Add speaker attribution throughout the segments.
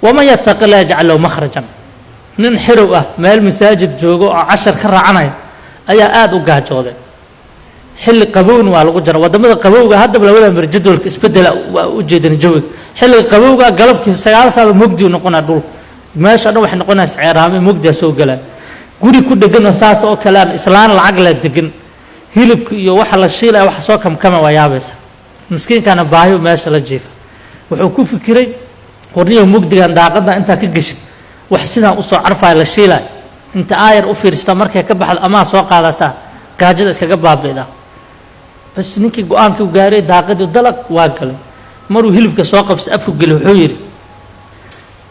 Speaker 1: Waman yataqi llah yajcal lahu makhrajan. Nin xirow ah, meel masaajid joogo oo cashar ka raacanaya, ayaa aada u gaajooday. Xilli qabowna waa lagu jara. Waddamada qabowga haddaba labada mar jadwalka isbedela waa u jeedan jawiga. Xilliga qabowga galabkii 9 saaba mugdi u noqonaa dhulka, meesha dhan waxay noqonaysa ceeraame, mugdiaa soo galaa. Guri ku dheganoo saas oo kale aan islaan lacag la degan, hilibka iyo waxa la shiilaya waxa soo kamkama, waa yaabaysa. Miskiinkana baahi meesha la jiifa. Wuxuu ku fikiray, warniyo, mugdigan daaqada intaa ka geshid, wax sidaan usoo carfaya la shiilaya, inta aayar u fiirsata, markay ka baxdo amaa soo qaadataa, gaajada iskaga baabi'daa. Bas, ninkii go-aankii u gaaray, daaqadii dalaq waa galay. Maruu hilibka soo qabsay, afku geli, wuxuu yidhi,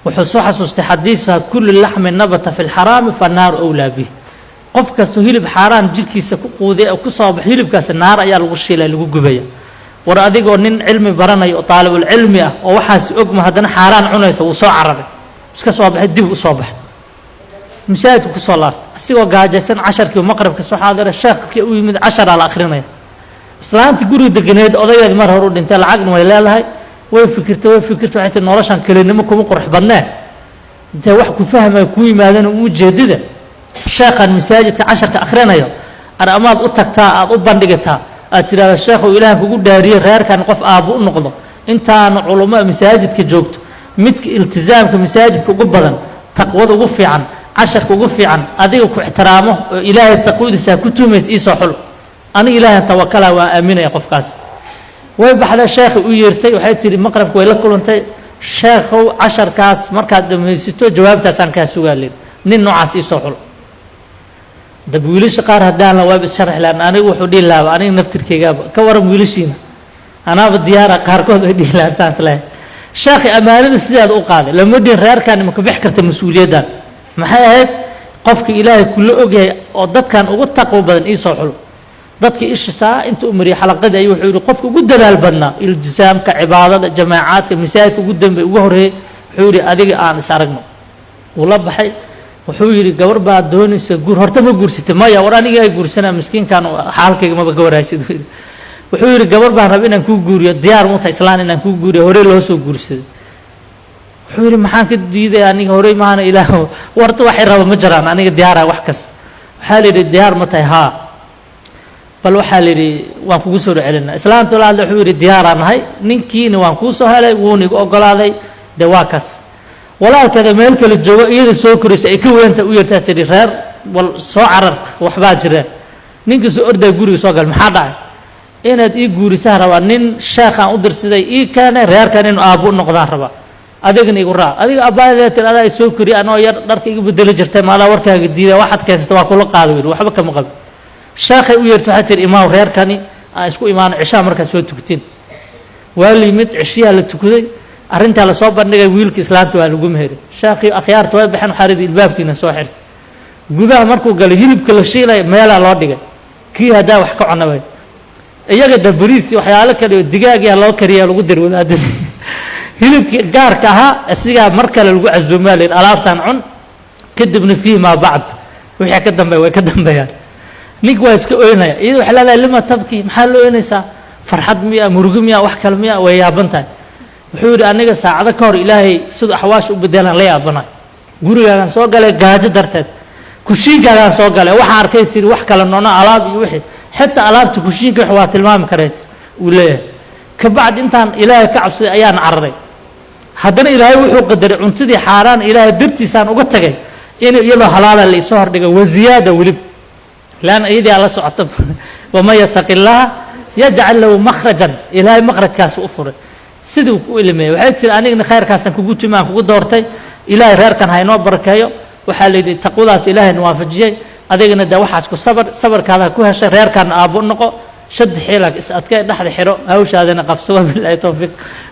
Speaker 1: wuxuu soo xasuustay xadiisa: "Kullu laxmin nabata fi lxaraami fa naaru awlaa bih." Qof kastoo hilib xaaraan jirkiisa ku quudiya oo ku soo baxo, hilibkaasi naar ayaa lagu shiilaya, lagu gubaya. War, adigoo nin cilmi baranaya oo taalibulcilmi ah oo waxaasi ogma, haddana xaaraan cunaysa. Wuu soo cararay, iska soo baxay, dib u soo baxay, masaajidka kusoo laabtay asigoo gaajaysan. Casharkii maqribka soo xaadira, sheekhkii u yimid, casharaa la akrinaya. Islaantii guriga deganeed, odageed mar hore u dhintay, lacagna way leedahay. Way fikirtay, way fikirtay, waxay tii, noloshan kelinimo kuma qurux badnee, intee wax ku fahmaya kuu yimaadana uma jeedida. Sheekhan masaajidka casharka akhrinayo ar amaad u tagtaa, aada u bandhigataa, aad tidhahda: "Sheekhow, ilaahan kugu dhaariyey, reerkan qof aabbo u noqdo, intaana culummo masaajidka joogto, midka iltisaamka masaajidka ugu badan, taqwada ugu fiican, casharka ugu fiican, adiga ku ixtiraamo oo Ilaahay taqwadiisa ku tuumaysa, iisoo xul. Aniga Ilaahan tawakala, waan aaminaya qofkaas." Way baxday, sheekhay u yeertay, waxay tihi, maqrabka way la kulantay: "Sheekhow, casharkaas markaad dhammaysato jawaabtaasaan kaa sugaalin, nin noocaas iisoo xul." Dab wiilasha qaar haddaan la waaba issharaxi lahan, anigu wuxuu dhihi lahaaba, aniga naftirkeygaaba ka waran, wiilashiina anaaba diyaara, qaarkood way dhihi lahaan saas lehay. Sheekhi ammaanada sidaada u qaaday, lama dhihin reerkan ma ka bixi karta mas-uuliyaddan. Maxay ahayd? Qofka Ilaahay kula ogyahay oo dadkan ugu taqwo badan iisoo xul. Dadka isha saa inta u mariyay xalaqadii ayuu wuxuu yihi, qofka ugu dadaal badnaa iltisaamka, cibaadada, jamaacaadka, masaajidka ugu dambe, ugu horreeyey, wuxuu yidhi, "Adiga aan is aragno." Wuu la baxay. Wuxuu yidhi, "Gabar baa doonaysa guur, horta ma guursatay?" "Maya." "War, aniga ay guursanaa, miskiinkan xaalkayga maba ka warhaysid." Wuxuu yidhi, "Gabar baan raba inaan kuu guuriyo, diyaar muta islaan inaan kuu guuriyo, horey loo soo guursaday?" Wuxuu yidhi, "Maxaan ka diiday aniga? Horey maana Ilaah warta waxay raba ma jiraan, aniga diyaara wax kasta." Waxaa la yidhi, "Diyaar ma tahay?" "Haa." "Bal," waxaa la yidhi, "waan kugu soo celinaa." Islaamta la hadlay, wuxuu yidhi, "Diyaaraan nahay, ninkiina waan kuu soo helay, wuuna igu ogolaaday." Dee waa kas, walaalkeeda meel kale joogo, iyada soo koraysa, ay ka weynta, u yartaa, tidhi, "Reer, wal soo carar, waxbaa jira." Ninkii soo ordaya, guriga soo gal. "Maxaa dhacay?" "Inaad ii guurisaan rabaa, nin sheekhaan u dirsiday ii keenay, reerkan inuu aabbo u noqdaan rabaa, adigana igu raac." "Adiga abbaayadeed tir, adaa i soo koriya, anoo yar dharka iga bedeli jirtay, maadaa warkaaga diida? Waxaad keensata waa kula qaada." Yidhi, "Waxba kama qabin." Sheekhay u yeertay, waxay tihi, "Imaaw, reerkani aan isku imaano cishaha markaad soo tukatiin." Waa la yimid, cishiyaa la tukaday, arrintaa lasoo bandhigay, wiilka islaamta waa lagu meheray. Sheekhii akhyaarta way baxeen, waxaa yidhi, "Ilbaabkiina soo xirtay." Gudaha markuu galay, hilibka la shiilay meelaa loo dhigay, kii haddaa wax ka conabay iyaga da bariis, waxyaalo kale oo digaagyaa loo kariyaa, lagu dir wadaadada. Hilibkii gaarka ahaa isigaa mar kale lagu casuumaa, la yidhi, "Alaabtan cun." Kadibna fiih maa bacd, wixii ka dambeeya way ka dambeeyaan. Ninka waa iska oynaya, iyada waxay leedahay, "Lima tabki? Maxaa loo oynaysaa? Farxad miya, murugo miya, wax kale miya?" Way yaaban tahay. Wuxuu yidhi, "Aniga saacado ka hor Ilaahay siduu axwaasha u bedelaan la yaabanay. Gurigaagaan soo galay gaajo darteed, kushiinkaagaan soo galay, waxaan arkay," tiri, "wax kale noona, alaab iyo wixii, xitaa alaabta kushiinka wax waa tilmaami kareet," uu leeyahay. "Kabacdi intaan Ilaahay ka cabsaday ayaan cararay. Haddana Ilaahay wuxuu qadaray cuntadii xaaraan Ilaahay dartiisaan uga tagay in iyadoo halaala la isoo hordhigay, wa ziyaada welib, leanna iyadii aa la socota. Waman yataqi illaaha yajcal lahu makhrajan." Ilaahay makhrajkaas u furay, sidii uu ku ilmeeyey. Waxay tiri, "Anigana khayrkaasaan kugu timi, aan kugu doortay. Ilaahay reerkan ha inoo barakeeyo." Waxaa la yidhi, taqwadaas Ilaahayna waafajiyey, adigana dee waxaas ku sabar, sabarkaada ku heshay, reerkaana aabbo noqo, shad xiilak, is adkee, dhexda xiro, hawshaadina qabso. Wabilaahi towfiiq.